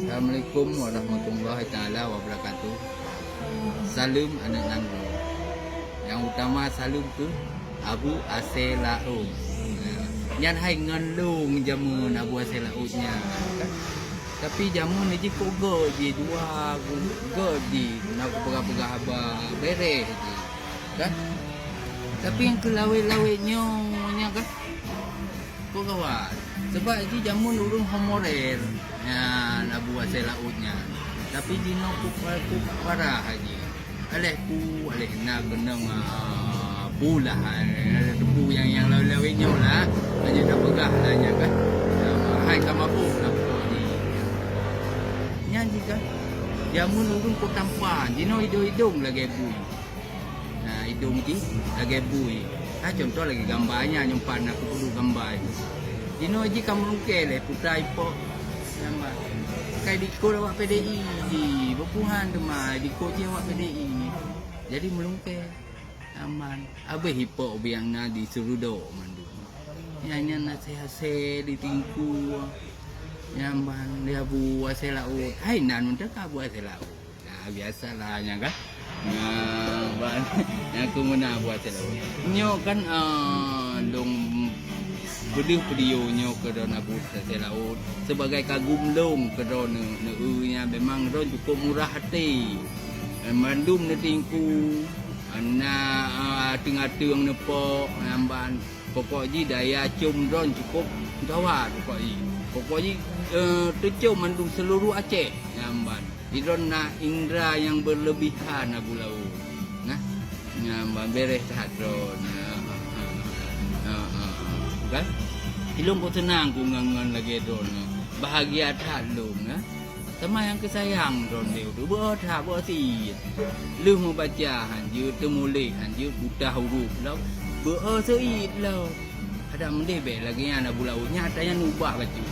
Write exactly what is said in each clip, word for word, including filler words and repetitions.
Assalamualaikum warahmatullahi taala wabarakatuh. Saleuem aneuk nanggroe. Nyang utama saleuem keu Abu Asée Laôt. Nyan hai ngon lôn jameun Abu Asée Laôt nyan. Tapi jameun jih kok gèt jih dua, gèt jih na peugah-peugah haba bèrèh jih. Kan? Tapi nyang keu lawét-lawét nyoe nyan kan? Kok gawat. Sebab jih jameun ureueng honorer nyan Abu Asée Laôt nyan. Tapi jinoe kok, kok parah jih. Aléh pu, aléh na keunong, ah, pu lah, ah, teupeu nyang, nyang lawét-lawét nyoe lah. Hana tapeugah lah nyan kan. Ah, hai ka mabök lah pokok jih. Nyan jih kan. Jameun ureueng kok tampan, jinoe idong-idong lagèe bui. Nah, idong jih lagèe bui. Ha, contoh lagèe gamba nyan, nyoe pat na kupeuduek gamba nyoe. Jinoe jih ka meulungkè lé, puta ipok gamba. Kai dikot awak P D I jih, beupuhan teuma dikot jih awak P D I. Jadi meulungkè. Aman. Abéh ipok biang na di Seurudok mandum. Nyan, nyan asèe-asèe di Teungku. Nyan ban di Abu Asée Laôt. Hai nan mantong ka Abu Asée Laôt. Nah, biasalah nyan kan. Nah, ban nyan keuh meunan Abu Asée Laôt. Nyoe kan, ah, lôn peudeuh video nyoe keu droeneuh Abu Asée Laôt sebagai kagum lôn keu droeneuh, neu-eu nyan memang droeneuh cukôp murah até. Mandum neuteungku, na, ah, ateueng-ateueng neupok, nyan ban. Pokok jih daya com droeneuh cukôp gawat pokok jih. Pokok jih, eh, teucom mandum seuluruh Aceh, nyan ban. Di droeneuh na indra nyang berlebihan Abu Laôt. Nah, nyan ban bèrèh that droeneuh. Ha, ha, ha. Kan? Ilôn kok seunang ku ngon, ngon lagèe droeneuh. Bahagia that lôn, nah. Teuma nyang keusayang droeneuh lé ureueng beu-o that, beu-o seuiet. Lheueh meubaca han jeuet, teumuléh han jeuet, buta huruf lom, beu-o seuiet lom. Adak meudeh bèk lagèe nyan Abu Laôt, nyan atra nyan ubah bacut.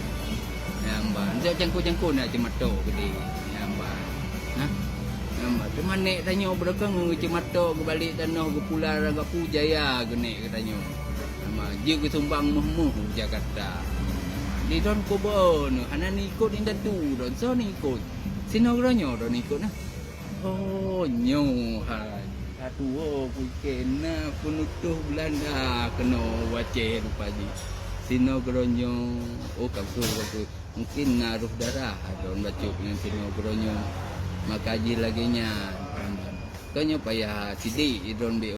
Nyan ban, cangkôi-cangkôi na ceumatok keudéh. Nyan ban. Nah. Nyan ban, teuma nèk tanyoe beureukangeue ceumatok geubalek tanoh geupula ragapu jaya geunèk geutanyoe. Nama jeuet geusumbang méuh-méuh u Jakarta. Di droeneuh kok beu-o neuh, hana neuikot indatu droeneuh, soe neuikot? Sinoe droeneuh nyoe droeneuh ikot na. Oh, nyoe hai. Ka tuwo kuikèe na peunutôh Beulanda keunoe u Aceh rupa jih. Sinoe droeneuh nyoe, oh, ka beutôi, ka beutôi. Mungken na roh darah droeneuh bacut ngon sinoe droeneuh nyoe. Maka jih lagèe nyan. Droeneuh nyoe payah sidék droeneuh bèk